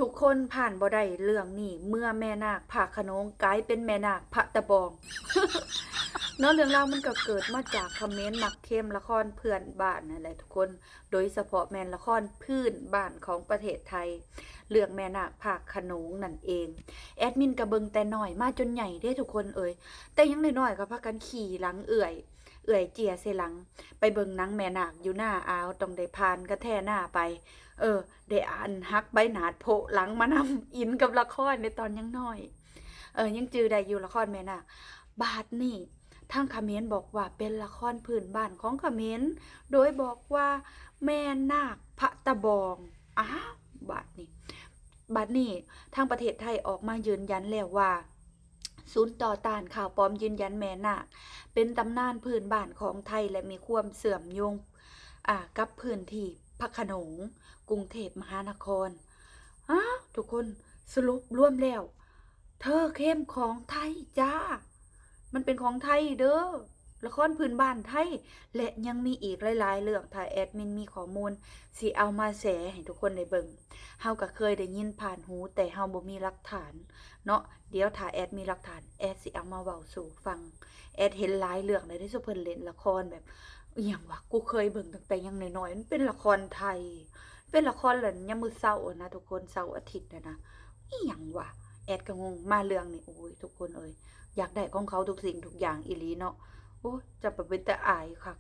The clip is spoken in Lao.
ທຸກຄົນຜ່ານບໍ່ໄດ້ເລື່ອງນີ້ ເມື່ອແມ່ນາກພະຂະໂໜງກາຍເປັນແມ່ນາກພະຕະບອງ ເນາະ. ເລື່ອງລາວມັນກໍເກີດມາຈາກຂະເໝນມັກເຄັມລະຄອນເພື່ອນບ້ານນັ້ນແຫຼະທຸກຄົນ, ໂດຍສະເພາະແມ່ນລະຄອນພື້ນບ້ານຂອງປະເທດໄທ ເລື່ອງແມ່ນາກພະຂະໂໜງນັ້ນເອງ. ແອດມິນກໍເບິ່ງແຕ່ນ້ອຍມາຈົນໃຫຍ່ເດ້ທຸກຄົນເອີຍ, ແຕ່ຍັງນ້ອຍໆກໍພາກັນຂີ່ຫຼັງເອື້ອຍ ເອື້ອຍເຈ້ຍໃສ່ຫຼັງ. ໄປເບິ່ງໜັງແມ່ນາກຢູ່ນາອາວ ຕ້ອງໄດ້ຜ່ານກະແທນາໄປ ເອີ ໄດ້ອັນຫັກໃບໜາດໂພະຫຼັງມານຳ ອິນກັບລະຄອນໃນຕອນຍັງນ້ອຍ ເອີ ຍັງຈື່ໄດ້ຢູ່ລະຄອນແມ່ນາກ. ບາດນີ້ທາງຂະເໝນບອກວ່າເປັນລະຄອນພື້ນບ້ານຂອງຂະເໝນ ໂດຍບອກວ່າແມ່ນາກພະຕະບອງ. ອ້າວ ບາດນີ້ ບາດນີ້ທາງປະເທດໄທອອກມາຢືນຢັນແລ້ວວ່າ ສູນຕໍ່ຕ້ານຂ່າວປອມຢືນຢັນແມ່ນາກເປັນຕຳນານພື້ນບ້ານຂອງໄທ ແລະ ມີຄວາມເຊື່ອມໂຍງ ອາ ກັບພື້ນທີ່ພະຂະໂໜງ ກຸງເທບມະຫານະຄອນ. ອ້າວ ທຸກຄົນ ສະຫຼຸບລວມແລ້ວ ເທີເຄັມຂອງໄທຈ້າ ມັນເປັນຂອງໄທເດີ ລະຄອນພື້ນບ້ານໄທ ແລະ ຍັງມີອີກຫຼາຍໆເລື່ອງ. ຖ້າແອດມິນມີຂໍ້ມູນ ຊິເອົາມາແຊໃຫ້ທຸກຄົນໄດ້ເບິ່ງ. ເຮົາກໍເຄີຍໄດ້ຍິນຜ່ານຫູ ແຕ່ເຮົາບໍ່ມີຫຼັກຖານເນາະ. ດຽວຖ້າແອດມີຫຼັກຖານ ແອດຊິເອົາມາເວົ້າສູ່ຟັງ. ແອດເຫັນຫຼາຍເລື່ອງເລີຍເດ້ ຊຸມເພິ່ນເລ່ນລະຄອນແບບ ອີ່ຫຍັງວະ ກູເຄີຍເບິ່ງຕັ້ງແຕ່ຍັງນ້ອຍໆ ມັນເປັນລະຄອນໄທ ເປັນລະຄອນເລີນຍາມມື້ເຊົ້ານະທຸກຄົນ ເສົາອາທິດນະນະ. ອີ່ຫຍັງວະ ແອດກໍງົງ. ມາເລື່ອງນີ້ ໂອ້ຍ ທຸກຄົນເອີຍ ຢາກໄດ້ຂອງເຂົາທຸກສິ່ງທຸກຢ່າງອີ່ຫຼີເນາະ. ໂອ້ຍ ຈະໄປເປັນຕາອາຍຄັກ